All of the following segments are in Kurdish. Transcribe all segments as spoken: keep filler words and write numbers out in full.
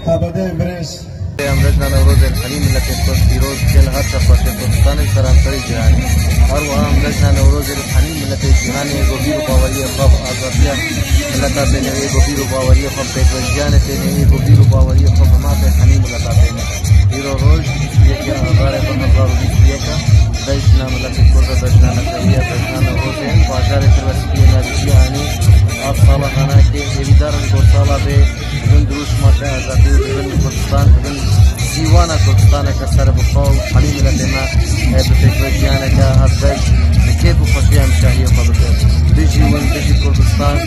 Em Cejna Newrozê li hemî miletê Kurd pîroz dikin li her çar parçeyê Kurdistanê û seranserê cîhanê. Her wiha em Cejna Newrozê li hemî miletê cîhanê ê ku bîr û baweriya xwe bi azadiya mileta têne, ê ku bîr û baweriya xwe bi pêkvejiyanê têne, ê ku bîr û baweriya xwe bi mafê hemî mileta têne. Îro roj yekê Adarê du hezar û bîst û yek e. Cejna miletê Kurd e, cejna netewî ye, cejna Newrozê. Bajarê Tirbespiyê navî cîhanî ev sala hanakê hêvîdar in ku sala bê Bi bin dirûşma te azadî û bi bin Kurdistan, bi bin sîwana Kurdistaneke serbixwe û hemî miletê me, e, bi pêkvejiyaneke hevbeş, bi kêf û xweşî em şahiyê xwe bikin. Bijî hûn, bijî Kurdistan,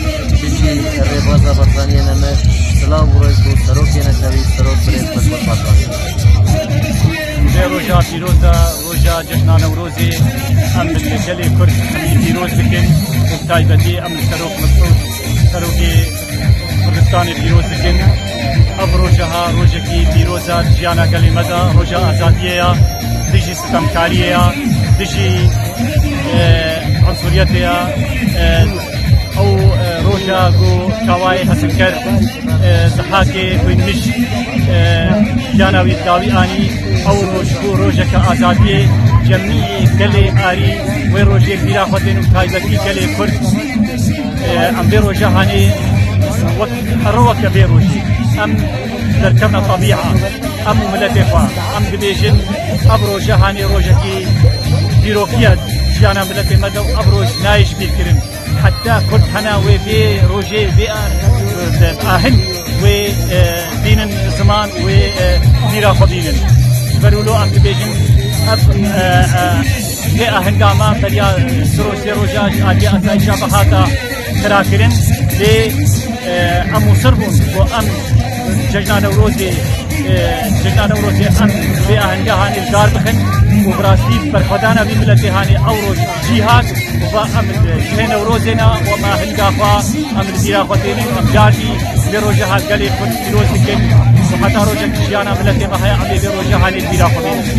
bijî rêbaza Barzaniyê ne me. Silav û rêz bo serokê netewî, serok birêz Mehmet Barzanî. Vê roja pîroz e, roja cejna Newrozê, em li gelê Kurd hemî pîroz dikin û bi taybetî em li serok Mesûd, serokê Kurdistanê pîroz dikin. Ev roja ha rojekî pîroz e di jiyana gelê me de, roja azadiyê ya, dijî sitemkariyê ya, dijî, e, unsuriyetê ya. E, ew, e, roja ku Kawayê Hesinker, e, Dihakê xwînmiş, e, jiyana wî dawî anî. Ew roj bû rojeke azadiyê, cemiyê gelê arî wê rojê bîra xwe tên û taybetî gelê Kurd. Em vê roja hanê wek ereweke vê rojê em derkevne tebîa, em û miletê xwe, em dibêjin, ev roja hanê rojekî dîrokî ye jiyana miletê me de û ev roj nayê ji bîr kirin. Heta Kurd hene wê vê rojê, vê a-, bi aheng wê, e, bînin ziman, wê, e, bîra xwe bînin. Ji ber wilo em dibêjin, ev, e, e, vê ahenga me beriya, e, du roj, sê roja ji aliyê asayîşa ve hata xirakirin. Lê, e, em musir bûn ku em cejna Newrozê, e, cejna Newrozê em vê ahenga hanê li dar bixin û bi rastî berxwedana vî miletê hanê ew roj cî hat û va em li cihê Newrozê ne û em ahenga xwe, em li bîra xwe tênin, em car jî vê roja ha gelê Kurd pîroz dikin û heta rojek jiyana miletê me heye em ê vê roja hanê li bîra xwe bînin.